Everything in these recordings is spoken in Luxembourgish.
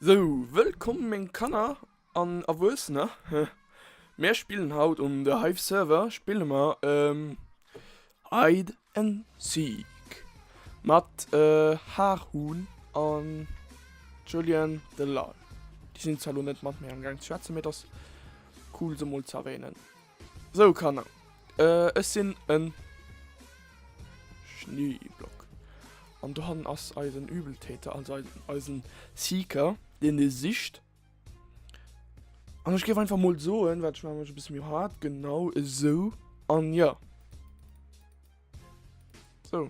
Sou, wëllkomm meng Kanner an Erwuessener. Mär spillen haut um The Hive Server spille mer Hide and Seek mat Harhun an Julian the Lal. Déi sinn zwar lo net mat mir am gaang ze schwätzen, mee et ass cool se mol ze erwähnen. Sou Kanner, ech sinn en Schneeblock an dohannen ass eisen Übeltäter, also eisen Seeker, deen dee sicht. An ech géif einfach mol soen, wat ech maache mech e bësse méi haart, genau esou an jo. Sou.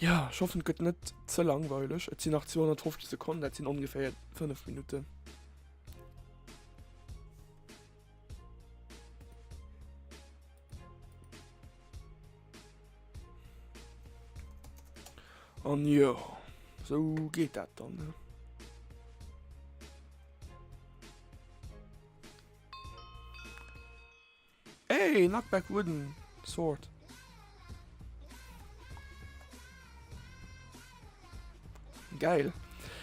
Ja, ech hoffen et gëtt net ze langweileg. Et sinn nach 250 Sekonnen, dat sinn ongeféier 5 Minutten. An jo, sou geet dat dann, ne? Ey, Knockback Wooden Sword. Geil.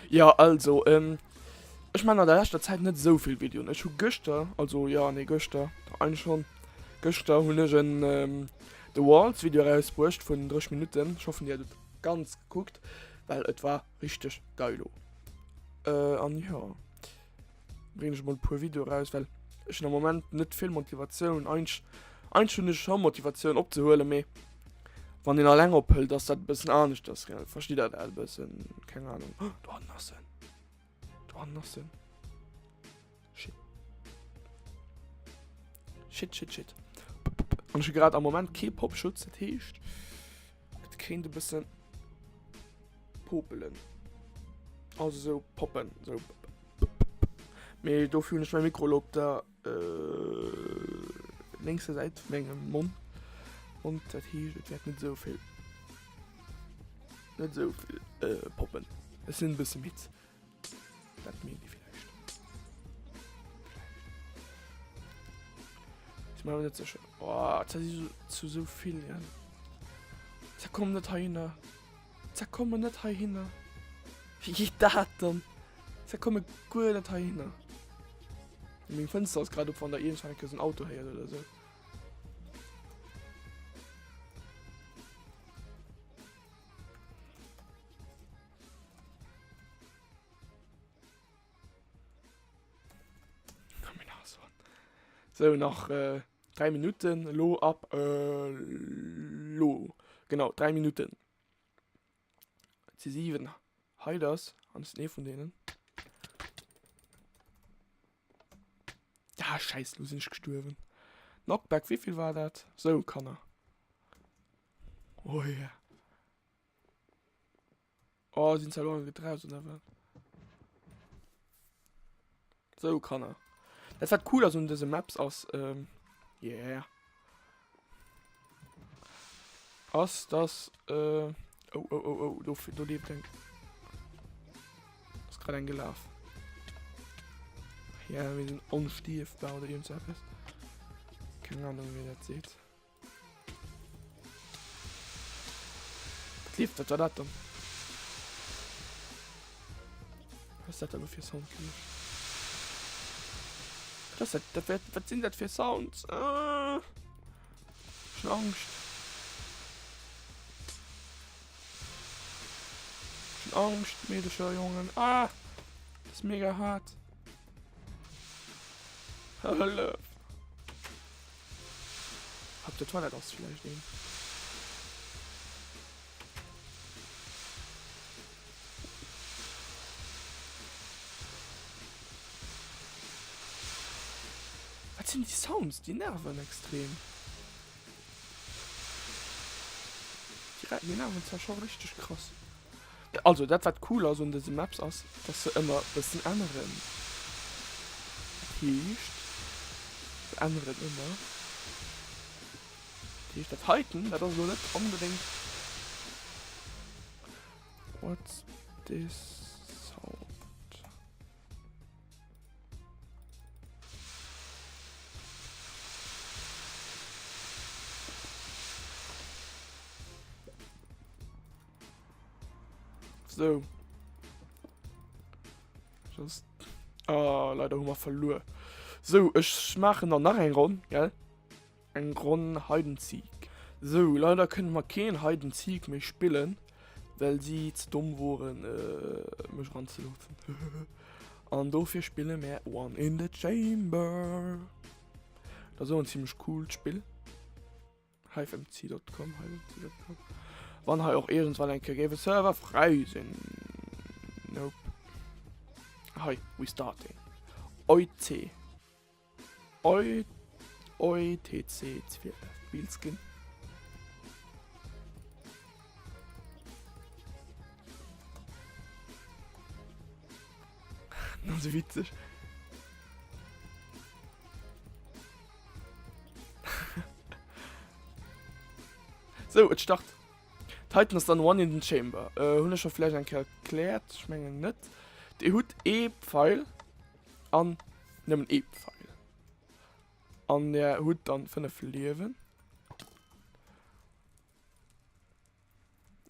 Ja, also, ähm, ech man an der leschter Zäit net esou vill Videoen. Ech hu gëschter, also ja, nee, gëschter, eigentlich schon, gëschter hunn ech en ähm, The Walls Video erausbruecht vun 30 Minutten. Ech hoffen, dir hutt et ganz gekuckt, well et war richteg geilo. Äh, an ja. Bréngen ech mol e puer Videoe raus, well ech hunn am Moment net vill Motivatioun. Eigentlech, eigentlech hunn ech scho Motivatioun opzehuelen, mee wann een alleng ophëlt, ass dat e bëssen aneschters, gell? Verstitt der dat e bëssen? Keng Ahnung. Oh, do hannen ass en. Do hannen ass en. Shit. Shit, shit, shit. An ech hu grad am Moment kee Popschutz, dat heescht, et kéint e bëssen popelen. Also sou poppen, sou. Mee dofir hunn ech mäi Mikro elo op der lénkser Säit vu mengem Mond. Mond, dat heescht et wäert net esou vill, net esou vill poppen. Ech sinn e bësse midd, dat mierkt ee villäicht. Villäicht. Sinn mer awer net sécher. Oh, et si zu esou vill, gell. Se kommen net heihinner. Se kommen net heihinner. Wéi geet dat dann? Se komme guer net heihinner. Meng Fënster ass grad op, wann der iergendwann eng Kéier esou en Auto héiert oder esou. Sou, nach äh, 3 Minutten. Elo ab äh, lo. Genau, 3 Minutten. Et si 7 Hiders an ech sinn ee vun deenen. Ah, scheiße, lo sinn ech gestuerwen. Knockback, wéivill war dat? Sou, Kanner. Oh yeah. Oh, sinn se elo alleguer draussen oder wat? Sou, Kanner. Dat wat cool ass un dëse Maps ass, ähm, yeah. Ass, dass, äh, oh, oh, oh, oh, do, do leeft eng. Ass grad eng gelaf. Ja, mir sinn onstierfbar oder irgend so etwas. Keng Ahnung, wéi dat seet. Wat leeft? Wat war dat dann? Was ass dat da lo fir Sound gewiescht? Wat ass dat? Dat wat, wat sinn dat fir Sounds? Ah, ech hunn Angscht. Ech hunn Angscht, Meedecher, Jongen. Ah, dat ass mega haart. Hëllef! Op der Toilette ass villäicht een. Wat sinn déi Sounds? Déi nerven extrem. Déi nerven zwar scho richteg krass. Also dat wat cool ass un dëse Maps ass dass se ëmmer bëssen änneren. Dat heescht se änneren ëmmer. Dat heescht dat heiten dat ass elo net onbedéngt. What's this sound? Sou. Just. Ah, leider hu mer verluer. Sou, ech maachen dann nach eng Ronn, gell? Eng Ronn Hide and Seek. Sou, leider kënne mer keen Hide and Seek méi spillen, well si ze domm woren, mech eranzeloossen. An dofir spille mär One in the Chamber. Dat ass och en zimmlech coolt Spill. Hivemc.com, hivemc.com. Wann hei och iergendswann eng Kéier géif e Server fräi sinn. Nope. Hei, we starting. EUC. Eu, EUTC 12 Wheelskin. Das ist witzig. Sou, et start. D'heiten ass dann One in the Chamber. Äh, hunn ech scho vläicht eng Kéier erkläert? Ech mengen net. Dir hutt ee Pfeil an nëmmen ee Pfeil. An der hutt dann 5 Liewen.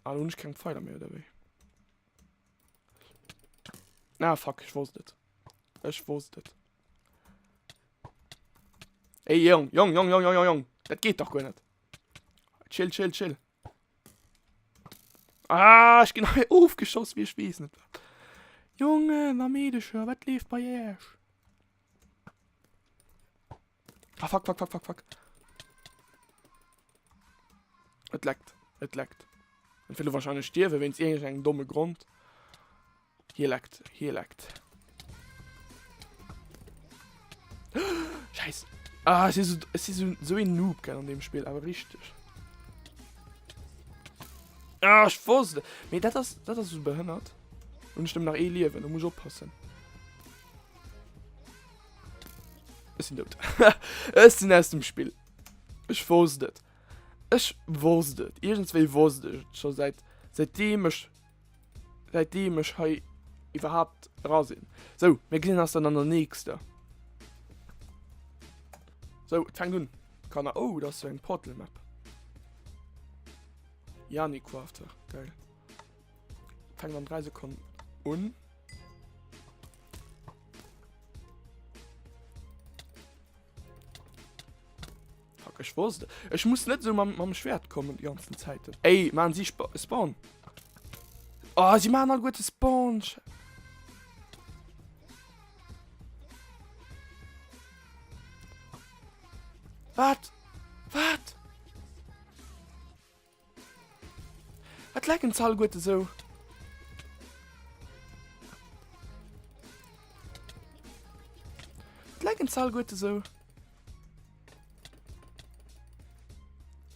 Ah, lo hunn ech keng Pfeiler méi, oder wéi? Ah, fuck, ech wosst et. Ech wosst et. Ey, Jong, Jong, Jong, Jong, Jong, Jong. Dat geet dach guer net. Chill, chill, chill. Ah, ech ginn hei ofgeschoss, wéi ech weess net wat. Jongen a Meedecher, wat leeft bei Iech? Ah, fuck, fuck, fuck, fuck, fuck. Et leckt, et leckt. Et will wahrscheinlech stierwen, wéinst iergendengem domme Grond. Hie leckt, hie leckt. Scheiß. Ah, ech si sou, ech si sou, sou een Noob, gell, an deem Spill, awer richteg. Ah, ech wosst et. Mee dat ass, dat ass sou behënnert. Hunn ech nëmmen nach ee Liewen, do muss ech oppassen. Ech sinn dout. Ech sinn aus dem Spill. Ech wosst et. Ech wosst et. Iergendswéi wosst ech et scho säit, säitdeem ech Säitdeem ech hei iwwerhaapt era sinn. Sou, mir gesinn eis dann an der nächster. Sou, et fänkt un, Kanner. Oh, dat ass sou eng Portal Map. Janicrafter, geil. Fänkt an 3 Sekonnen un. Fuck, ech wosst et. Ech muss net sou mam, mam Schwert kommen die ganzen Zäiten. Ey, machen sie Sp Spawn. Oh, sie machen alleguerte Spawn. Wat? Wat? Wat lecken ze alleguerte sou? Wat lecken ze alleguerte sou?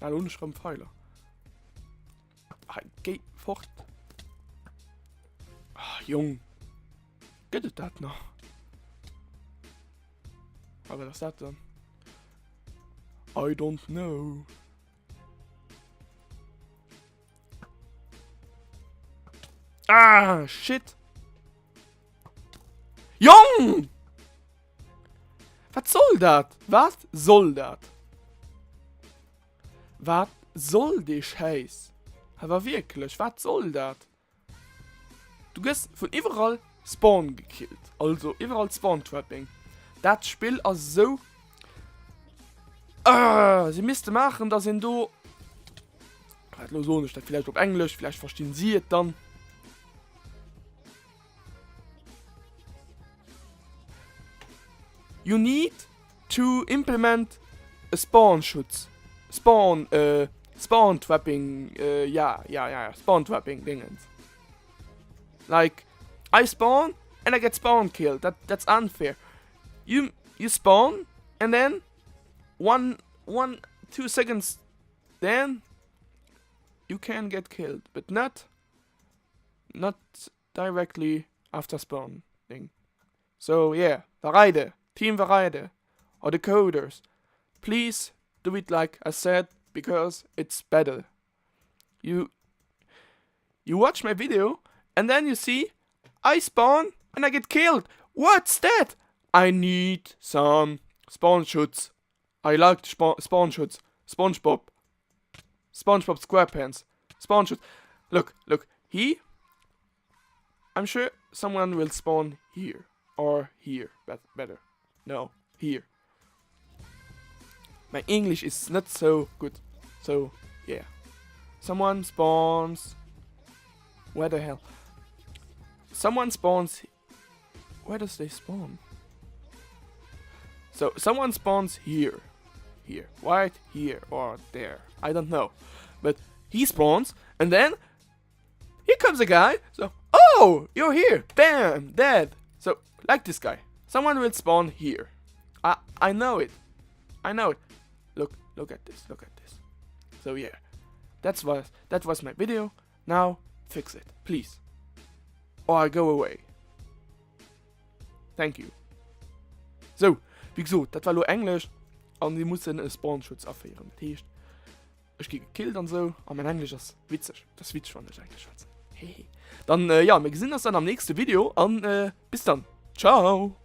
Ah, lo hunn ech rëm Pfeiler. Ah, géi fort. Ah, Jong. Gëtt et dat nach? Ah, wat ass dat dann? I don't know. Ah, shit. Jong! Wat soll dat? Wat soll dat? Wat soll dee Schäiss? Awer wierklech, wat soll dat? Du gëss vun iwwerall Spawn gekillt, also iwwerall Spawn Trapping. Dat Spill ass esou ah, si misste maachen, dass een do Wat lo soen ech dat villäicht op Englesch, villäicht verstinn si et dann. You need to implement a Spawn Schutz. Spawn, äh, Spawn Trapping, äh, ja, ja, ja, Spawn Trapping Dingens. Like, I spawn and I get spawn killed. That, that's unfair. You, you spawn and then one, one, two seconds then you can get killed, but not, not directly after spawning. So yeah, Vereide, Team Vereide, or the coders, please do it like I said, because it's better. You, you watch my video and then you see I spawn and I get killed. What's that? I need some spawn shoots. I like the spawn shoots. SpongeBob. SpongeBob SquarePants. Spawn shoots. Look, look, he I'm sure. Someone will spawn here or here better no here my English is net so good so yeah someone spawns where the hell someone spawns where does they spawn so someone spawns here here right here or there I don't know but he spawns and then Here comes a guy. So, oh, you're here. Bam, dead. So, like this guy. Someone will spawn here. I I know it. I know it. Look, look at this. Look at this. So yeah, that's was that was my video. Now fix it, please. Or I go away. Thank you. So, wéi gesot, dat war lo Englesch an mir mussen e Spawnschutz aféieren. Dat heescht, Ech gi gekillt an sou a mein Englesch ass witzeg. Dat ass witzeg wann ech Englesch schwätzen. Hehe. Dann äh, ja, mir gesinn eis dann am nächste Video an äh, bis dann. Ciao.